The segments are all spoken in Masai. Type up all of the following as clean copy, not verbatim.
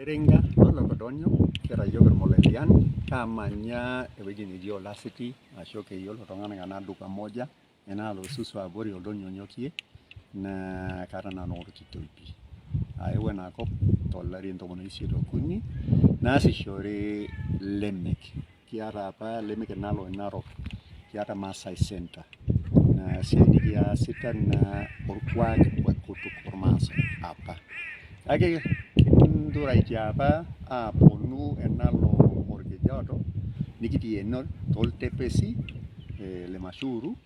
Eringa lolokodonyo kira yiok Irmolelian kaamanya ewueji neji Olasiti ashu keyiolo iltung'anak ena duka moja enaalo osusu abori oldonyo onyokie naa kara nanu orkitoipi. Ayewuo enakop tolari ntomoni isiet okuni naasishore Lemek. Kiata apa Lemek enaalo e Narok, kiata Maasai Center naa esiai nikiasita naa orkuak wenkutuk ormaasai apa. Kake kinduraitie apa aaponu enaalo orkejuado nikitii ene toltepesi le Mashuru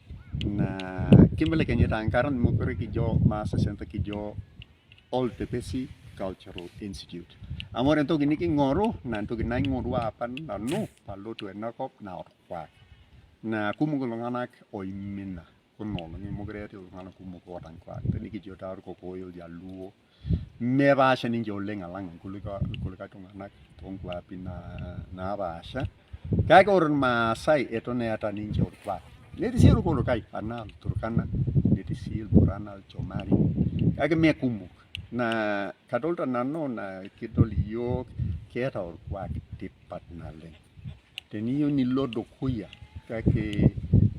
naa kimbelekenyita nkarn mekure kijo Maasai Center kijo Oltepesi Cultural Institute. Amu ore entoki niking'oru naa entoki naing'orua apa nanu palotu enakop naa orkuak. Naa kumok iltung'anak oimina kuna olong'i mekure etii iltung'anak kumok oota nkuak. Tenikijo taa irkokoyo, iljaluo mepaasha ninche oleng alang irkulikae tung'anak toonkuapi napaasha kake ore irmaasai eton eeta ninche orkuak. Netii sii irkulikae anaa ilturkana, netii sii ilborana, ilchomari kake mee kumok. Naa kadolta nanu naa kidol iyiook keeta orkuak tipat naleng. Teniyieu nilo dukuya kake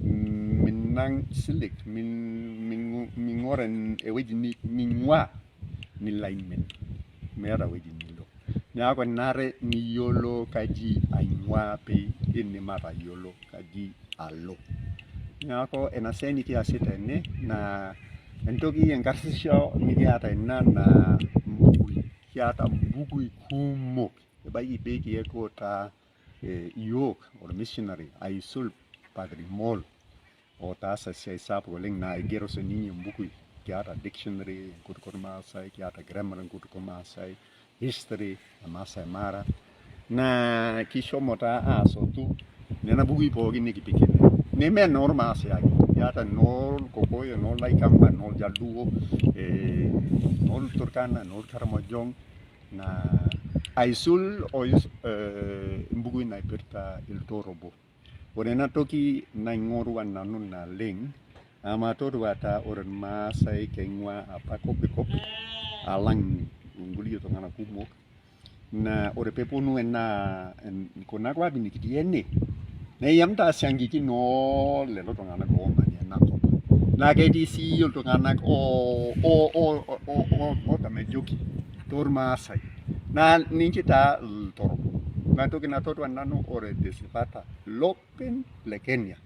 minang silig ming'or ewueji ning'ua nilo aimin meeta ewueji nilo. Neeku enare niyiolo kaji aing'ua pee indim atayiolo kaji alo. Neeku ina siai nikiasita tene naa entoki enkarsisho nikiata ina naa mbukui, kiata mbukui kumok ebaiki pee kietuo taa iyiok ormissionary aisul Padri Moll otaasa esiai sapuk oleng naa igero sininye imbukui kiata dictionary enkutuk ormaasai kiata grammar enkutuk ormaasai history e Maasai Mara naa kishomo taa asotu nena bukui pookin nikipik ene neme inoormaasai ake kiata inoorkokoyo inoolaikamba inooljaluo inoolturkana inoolkaramojong naa aisul imbukui naipirta iltorobo. Ore ena toki naing'orua nanu naleng amatodua taa ore irmaasai keing'ua apa kopikop alang nkulie tung'anak kumok naa ore peeponu ena kuna kuapi nikitii ene neyam taa siankikin oo lelo tung'anak oomanya ena kop naa ketii sii iltung'anak ootamejoki tormaasai naa ninche taa iltorobo. Ina toki natodua nanu ore tesipata lopeny le Kenya.